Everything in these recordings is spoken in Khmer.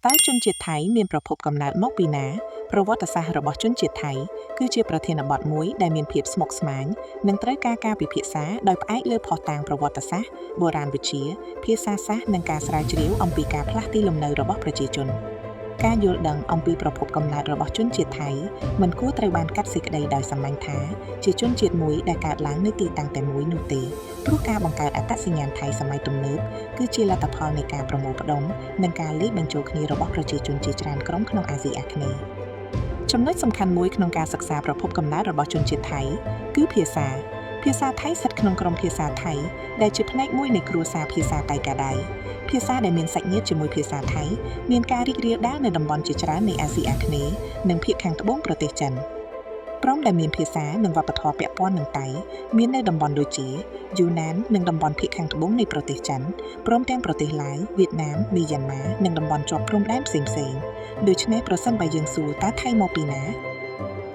តើជនជាតិថៃមានប្រភពកំណើតមកពីណាប្រវត្តិសាស្ត្ររបស់ជនជាតិថៃគឺជាប្រធានបទមួយដែលមានភាពស្មុគស្មាញនិងត្រូវការការពិភាក្សាដោយផ្អែកលើភស្តុតាងប្រវត្តិសាស្ត្របុរាណវិទ្យាភាសាសាស្ត្រនិងការស្រាវជ្រាវអំពីការផ្លាស់ទីលំនៅរបស់ប្រជាជនការយល់ដឹងអំពីប្រភពកំណើតរបស់ជនជាតិថៃមិនគួរត្រូវបានកាត់សេចក្តីដោយសាមញ្ញថាជាជនជាតិមួយដែលកើតឡើងនៅទីតាំងតែមួយនោះទេព្រោះការបង្កើតអត្តសញ្ញាណថៃសម័យទំនើបគឺជាលទ្ធផលនៃការប្រមូលផ្ដុំនិងការលាយបញ្ចូលគ្នារបស់ប្រជាជនជាច្រើនក្រុមក្នុងអាស៊ីអាគ្នេយ៍ចំណុចសំខាន់មួយក្នុងការសិក្សាប្រភពកំណើតរបស់ជនជាតិថៃគឺភាសាភាសាថៃស្ថិតក្នុងក្រុមភាសាថៃដែលជាផ្នែកមួយនៃគ្រួសារភាសាតៃកាដៃភាសាដែលមានសាច់ញាតិជាមួយភាសាថៃមានការរីករាលដាលនៅតំបន់ជាច្រើននៃអាស៊ីអាគ្នេយ៍និងភាគខាងត្បូងប្រទេសចិនព្រមដែលមានភាសានិងវប្បធម៌ពាក់ព័ន្ធនឹងតៃមាននៅតំបន់ដូចជាយូណាននិងតំបន់ភាគខាងត្បូងនៃប្រទេសចិនព្រមទាំងប្រទេសឡាវវៀតណាមមីយ៉ាន់ម៉ានិងតំបន់ជាប់ព្រំដែនផ្សេងៗដូច្នេះប្រសិនបើយើងសួរតើថៃមកពីណ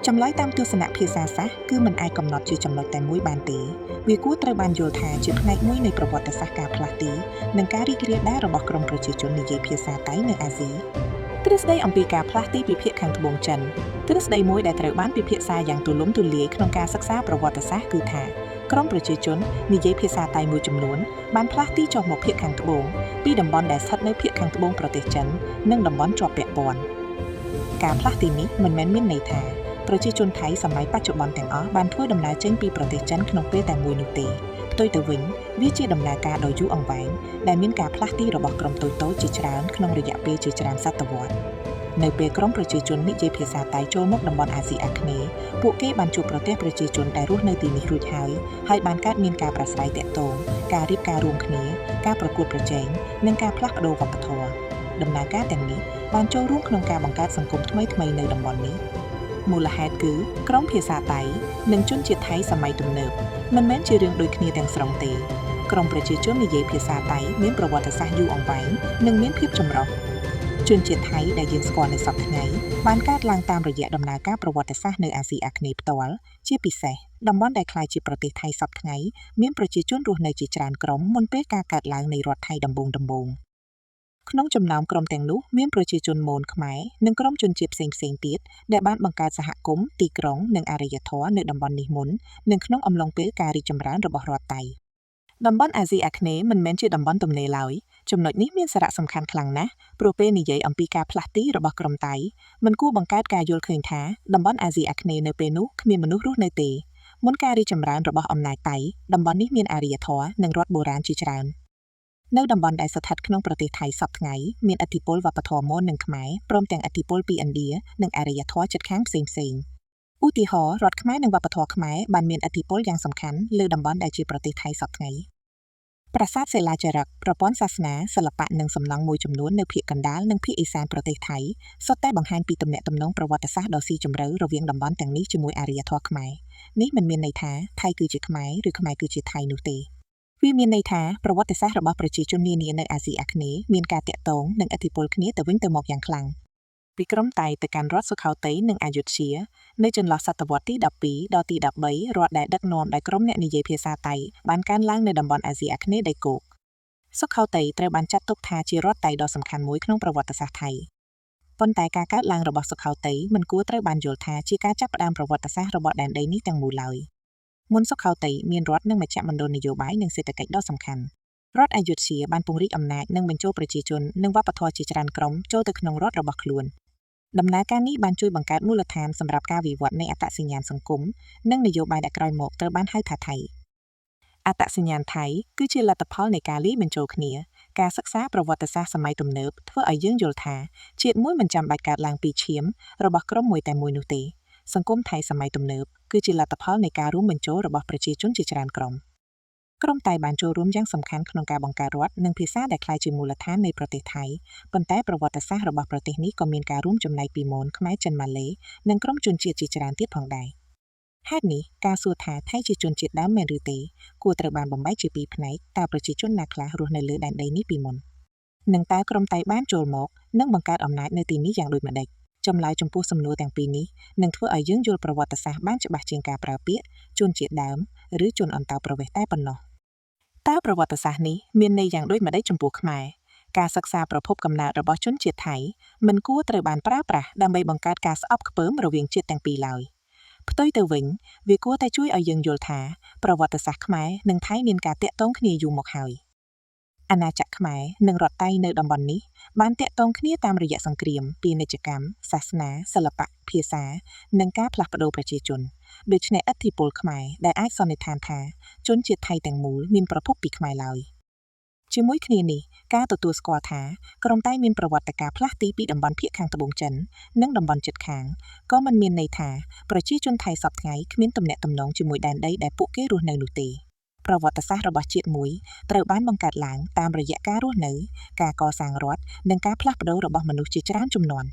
ាចម្លើយតាមទស្សនៈភាសាសាស្ត្រគឺមិនអាចកំណត់ជាចំណុចតែមួយបានទេវាគួរត្រូវបានយល់ថាជាផ្នែកមួយនៃប្រវត្តិសាស្ត្រការផ្លាស់ទីនិងការរីករាលដាលរបស់ក្រុមប្រជាជននិយាយភាសាតៃនៅអាស៊ីទ្រឹស្ដីអំពីការផ្លាស់ទីពីភាគខាងត្បូងចិនទ្រឹស្ដីមួយដែលត្រូវបានពិភាក្សាយ៉ាងទូលំទូលាយក្នុងការសិក្សាប្រវត្តិសាស្ត្រគឺថាក្រុមប្រជាជននិយាយភាសាតៃមួយចំនួនបានផ្លាស់ទីចុះមកភាគខាងត្បូងពីតំបន់ដែលស្ថិតនៅភាគខាងត្បូងប្រទេសចិននិងតំបន់ជាប់ពាក់ព័ន្ធការផ្លាស់ទីនេះមិនមែនមានន័យថាប្រជាជនថៃសម័យបច្ចុប្បន្នទាំងអស់បានធ្វើដំណើរចេញពីប្រទេសចិនក្នុងពេលតែមួយនោះទេផ្ទុយទៅវិញវាជាដំណើរការដ៏យូរអង្វែងដែលមានការផ្លាស់ទីរបស់ក្រុមតូចៗជាច្រើនក្នុងរយៈពេលជាច្រើនសតវត្សនៅពេលក្រុមប្រជាជននិយាយភាសាតៃចូលមកតំបន់អាស៊ីអាគ្នេយ៍ពួកគេបានជួបប្រទះប្រជាជនដែលរស់នៅទីនេះរួចហើយហើយបានកើតមានការប្រាស្រ័យទាក់ទងការរៀបការរួមគ្នាការប្រកួតប្រជែងនិងការផ្លាស់ប្ដូរវប្បធម៌ដំណើរការទាំងនេះបានចូលរួមក្នុងការបង្កើតសង្គមថ្មីៗនៅតំបន់នេះមូលហេតុគឺក្រុមភាសាតៃនិងជនជាតិថៃសម័យទំនើបមិនមែនជារឿងដូចគ្នាទាំងស្រុងទេក្រុមប្រជាជននិយាយភាសាតៃមានប្រវត្តិសាស្ត្រយូរអង្វែងនិងមានភាពចម្រុះជនជាតិថៃដែលយើងស្គាល់នៅសព្វថ្ងៃបានកើតឡើងតាមរយៈដំណើរការប្រវត្តិសាស្ត្រនៅអាស៊ីអាគ្នេយ៍ផ្ទាល់ជាពិសេសតំបន់ដែលក្លាយជាប្រទេសថៃសព្វថ្ងៃមានប្រជាជនរស់នៅជាច្រើនក្រុមមុនពេលការកើតឡើងនៃរដ្ឋថៃដំបូងៗក្នុងចំណោមក្រុមទាំងនោះមានប្រជាជនមនខ្មែរនិងក្រុមជនជាតិផ្សេងៗទៀតដែលបានបង្កើតសហគមន៍ទីក្រុងនិងអរិយធម៌នៅតំបន់នេះមុននិងក្នុងអំឡុងពេលការរីកចម្រើនរបស់រដ្ឋថៃតំបន់អាស៊ីអាគ្នេយ៍មិនមែនជាតំបន់ទំនេរឡើយចំណុចនេះមានសារៈសំខាន់ខ្លាំងណាស់ព្រោះពេលនិយាយអំពីការផ្លាស់ទីរបស់ក្រុមតៃមិនគួរបង្កើតការយល់ឃើញថាតំបន់អាស៊ីអាគ្នេយ៍នៅពេលនោះគ្មានមនុស្សរស់នៅទេមុនការរីកចម្រើនរបស់អំណាចតៃតំបន់នេះមានអរិយធម៌និងរដ្ឋបុរាណជាច្រើននៅតំបន់ដែលស្ថិតក្នុងប្រទេសថៃសព្វថ្ងៃមានឥទ្ធិពលវប្បធម៌មននិងខ្មែរព្រមទាំងឥទ្ធិពលពីឥណ្ឌានិងអរិយធម៌ជិតខាងផ្សេងៗឧទាហរណ៍រដ្ឋខ្មែរនិងវប្បធម៌ខ្មែរបានមានឥទ្ធិពលយ៉ាងសំខាន់លើតំបន់ដែលជាប្រទេសថៃសព្វថ្ងៃប្រាសាទសិលាចារឹកប្រព័ន្ធសាសនាសិល្បៈនិងសំណង់មួយចំនួននៅភាគកណ្ដាលនិងភាគឦសានប្រទេសថៃសុទ្ធតែបង្ហាញពីទំនាក់ទំនងប្រវត្តិសាស្ត្រដ៏ស៊ីជម្រៅរវាងតំបន់ទាំងនេះជាមួយអរិយធម៌ខ្មែរនេះមិនមានន័យថាថៃគឺជាខ្មែរឬខ្មែរគឺជាថៃនោះទេវាមានន័យថាប្រវត្តិសាស្ត្ររបស់ប្រជាជននានានៅអាស៊ីអាគ្នេយ៍មានការទាក់ទងនិងឥទ្ធិពលគ្នាទៅវិញទៅមកយ៉ាងខ្លាំងពីក្រុមតៃទៅកាន់រដ្ឋសុខោទ័យនិងអយុធ្យានៅចន្លោះសតវត្សទី12ដល់ទី13រដ្ឋដែលដឹកនាំដោយក្រុមអ្នកនិយាយភាសាតៃបានកើនឡើងនៅតំបន់អាស៊ីអាគ្នេយ៍ដីគោកសុខោទ័យត្រូវបានចាត់ទុកថាជារដ្ឋតៃដ៏សំខាន់មួយក្នុងប្រវត្តិសាស្ត្រថៃប៉ុន្តែការកើតឡើងរបស់សុខោទ័យមិនគួរត្រូវបានយល់ថាជាការចាប់ផ្ដើមប្រវត្តិសាស្ត្ររបស់ដែនដីនេះទាំងមូលឡើយមុនសុខោទ័យមានរដ្ឋនិងមជ្ឈមណ្ឌលនយោបាយនិងសេដ្ឋកិច្ចដ៏សំខាន់រដ្ឋអយុធ្យាបានពង្រីកអំណាចនិងបញ្ចូលប្រជាជននិងវប្បធម៌ជាច្រើនក្រុមចូលទៅក្នុងរដ្ឋរបស់ខ្លួនដំណើរការនេះបានជួយបង្កើតមូលដ្ឋានសម្រាប់ការវិវត្តនៃអត្តសញ្ញាណសង្គមនិងនយោបាយដែលក្រោយមកត្រូវបានហៅថាថៃអត្តសញ្ញាណថៃគឺជាលទ្ធផលនៃការលាយបញ្ចូលគ្នាការសិក្សាប្រវត្តិសាស្ត្រសម័យទំនើបធ្វើឲ្យយើងយល់ថាជាតិមួយមិនចាំបាច់កើតឡើងពីឈាមរបស់ក្រុមមួយតែមួយនោះទេសង្គមថៃសម័យទំនើបគឺជាលទ្ធផលនៃការរួមបញ្ចូលរបស់ប្រជាជនជាច្រើនក្រុមក្រុមតៃបានចូលរួមយ៉ាងសំខាន់ក្នុងការបង្កើតរដ្ឋនិងភាសាដែលក្លាយជាមូលដ្ឋាននៃប្រទេសថៃប៉ុន្តែប្រវត្តិសាស្ត្ររបស់ប្រទេសនេះក៏មានការរួមចំណែកពីមនខ្មែរចិនម៉ាឡេនិងក្រុមជនជាតិជាច្រើនទៀតផងដែរហេតុនេះការសួរថាថៃជាជនជាតិដើមមែនឬទេគួរត្រូវបានបំបែកជាពីរផ្នែកតើប្រជាជនណាខ្លះរស់នៅលើដែនដីនេះពីមុននិងតើក្រុមតៃបានចូលមកនិងបង្កើតអំណាចនៅទីនេះយ៉ាងដូចម្តេចចម្លើយចំពោះសំណួរទាំងពីរនេះនឹងធ្វើឲ្យយើងយល់ប្រវត្តិសាស្ត្របានច្បាស់ជាងការប្រើពាក្យជនជាតិដើមឬជនអន្តោប្រវេសន៍តែប៉ុណ្ណោះតើប្រវត្តិសាស្ត្រនេះមានន័យយ៉ាងដូចម្តេចចំពោះខ្មែរ ការសិក្សាប្រភពកំណើតរបស់ជនជាតិថៃមិនគួរត្រូវបានប្រើប្រាស់ដើម្បីបង្កើតការស្អប់ខ្ពើមរវាងជាតិទាំងពីរឡើយផ្ទុយទៅវិញវាគួរតែជួយឲ្យយើងយល់ថាប្រវត្តិសាស្ត្រខ្មែរនិងថៃមានការទាក់ទងគ្នាយូរមកហើយអាណាចក្រខ្មែរនិងរដ្ឋថៃនៅតំបន់នេះបានទាក់ទងគ្នាតាមរយៈសង្គ្រាមពាណិជ្ជកម្មសាសនាសិល្បៈភាសានិងការផ្លាស់ប្ដូរប្រជាជនដូច្នេះឥទ្ធិពលខ្មែរដែលអាចសន្និដ្ឋានថាជនជាតិថៃទាំងមូលមានប្រភពពីខ្មែរឡើយជាមួយគ្នានេះការទទួលស្គាល់ថាក្រុមថៃមានប្រវត្តិការផ្លាស់ទីពីតំបន់ភាគខាងត្បូងចិននិងតំបន់ជិតខាងក៏មិនមានន័យថាប្រជាជនថៃសព្វថ្ងៃគ្មានទំនាក់ទំនងជាមួយដែនដីដែលពួកគេរស់នៅនោះទេប្រវត្តិសាស្ត្ររបស់ជាតិមួយត្រូវបានបង្កើតឡើងតាមរយៈការរស់នៅការកសាងរដ្ឋនិងការផ្លាស់ប្ដូររបស់មនុស្សជាច្រើនជំនាន់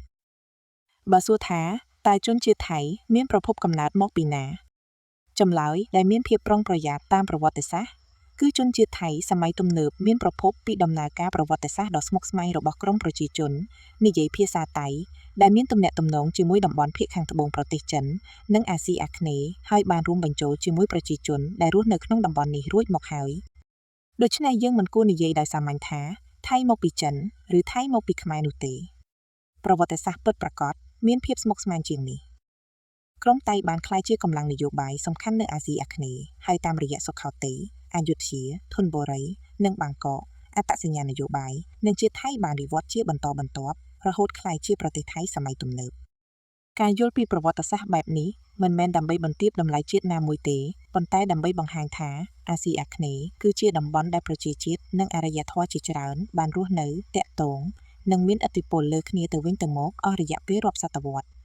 បើសួរថាតើជនជាតិថៃមានប្រភពកំណើតមកពីណាចម្លើយដែលមានភាពប្រុងប្រយ័ត្នតាមប្រវត្តិសាស្ត្រគឺជនជាតិថៃសម័យទំនើបមានប្រភពពីដំណើរការប្រវត្តិសាស្ត្រដ៏ស្មុគស្មាញរបស់ក្រមប្រជាជននិយាយភាសាថៃដែលមានទំនាក់ទំនងជាមួយតំបន់ភាគខាងត្បូងប្រទេសចិននិងអាស៊ីអាគ្នេយ៍ហើយបានរួមបញ្ចូលជាមួយប្រជាជនដែលរស់នៅក្នុងតំបន់នេះរួចមកហើយដូច្នេះយើងមិនគួរនិយាយដោយសាមញ្ញថាថៃមកពីចិនឬថៃមកពីខ្មែរនោះទេប្រវត្តិសាស្ត្រពិតប្រាកដមានភាពស្មុគស្មាញជាងនេះក្រុមតៃបានក្លាយជាកម្លាំងនយោបាយសំខាន់នៅអាស៊ីអាគ្នេយ៍ហើយតាមរយៈសុខោទ័យអយុធ្យាធនបុរីនិងបាងកកអត្តសញ្ញាណនយោបាយនិងជាតិថៃបានវិវត្តជាបន្តបន្ទាប់រហូតក្លាយជាប្រទេសថៃសម័យទំនើបការយល់ពីប្រវត្តិសាស្ត្របែបនេះមិនមែនដើម្បីបន្ទាបតម្លៃជាតិណាមួយទេប៉ុន្តែដើម្បីបង្ហាញថាអាស៊ីអាគ្នេយ៍គឺជាតំបន់ដែលប្រជាជាតិនិងអរិយធម៌ជាច្រើនបានរស់នៅទាក់ទងនិងមានឥទ្ធិពលលើគ្នាទៅវិញទៅមកអស់រយៈពេលរាប់សតវត្សរ៍។